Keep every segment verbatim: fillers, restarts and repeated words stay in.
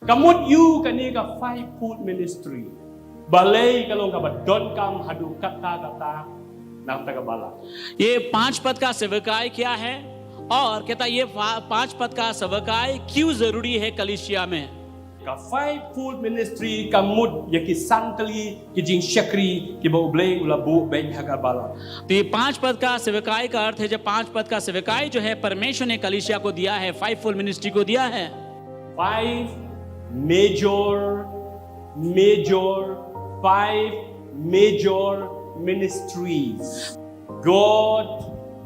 Ka mut ïa kane ka fivefold ministry, balei ka long kaba donkam haduh katta katta na kata ka balang? ये पांच पद का सेवकाई क्या है और कहता ये पा- पांच पद का सेवकाई क्यों जरूरी है कलीसिया में? Ka fivefold ministry ka mut ïa ki san tylli ki jingshakri kiba U Blei u la buh beit ha ka balang. तो ये पांच पद का सेवकाई का अर्थ है, जब पांच पद का सेवकाई जो है परमेश्वर ने कलीसिया को दिया है, फाइव फोल्ड मिनिस्ट्री को दिया है। Five major, major, five major ministries. God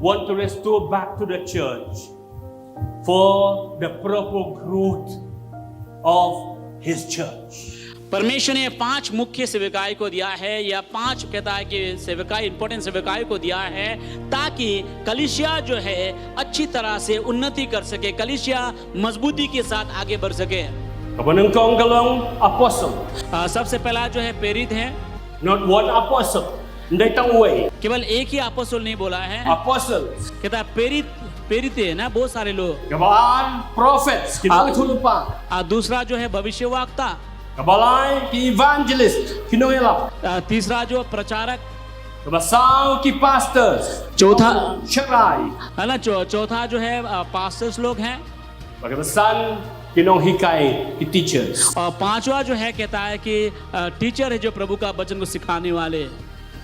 want to restore back to the church for the proper growth of his church. परमेश्वर ने पांच मुख्य सेवकाई को दिया है या पांच कहता है कि सेवकाई, इंपॉर्टेंट सेवकाई को दिया है ताकि कलीसिया जो है अच्छी तरह से उन्नति कर सके, कलीसिया मजबूती के साथ आगे बढ़ सके। Kaba nyngkong ka long apostle. आ, सबसे पहला जो है प्रेरित है। Not one apostle. Ndai tang wei. केवल एक ही अपोस्टल नहीं बोला है। Apostle. कहता है प्रेरित, प्रेरित है ना, बहुत सारे लोग। Kaba ar, prophets, ki nongïathuhlypa. आ, दूसरा जो है भविष्यवक्ता। Kaba lai, ki evangelist, ki nongïalap. आ, तीसरा जो प्रचारक। Kaba saw, ki pastors. चौथा। Shakri. है ना, चौ, चौथा जो है आ, पास्टर्स लोग हैं। Bad kaba san, ki nonghikai, ki teachers. और पांचवा जो है कहता है कि आ, टीचर है जो प्रभु का वचन को सिखाने वाले।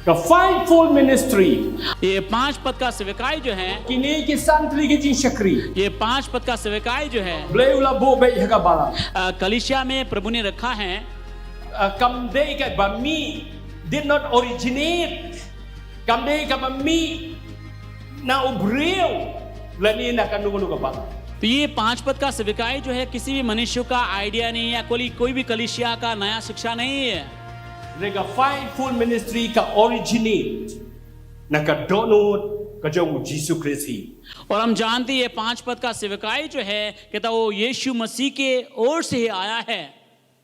Ka fivefold ministry. ये पांच पद का सेवकाई जो है, Kine ki san tylli ki jingshakri. ये पांच पद का सेवकाई जो है Blei u la buh beit ha ka balang. आ, कलीसिया में प्रभु ने रखा है। Uh, kam dei kaba mih, did not originate. Kam dei kaba mih na u briew lane na kano kano ka balang. तो ये पांच पद का सेवकाई जो है किसी भी मनुष्य का आइडिया नहीं है, कोई कोई भी कलीसिया का नया शिक्षा नहीं है। Hynrei ka fivefold ministry ka originate na ka dohnud ka jong u Jisu Khrist hi. और हम जानते हैं ये पांच पद का सेवकाई जो है कहता वो यीशु मसीह के ओर से ही आया है।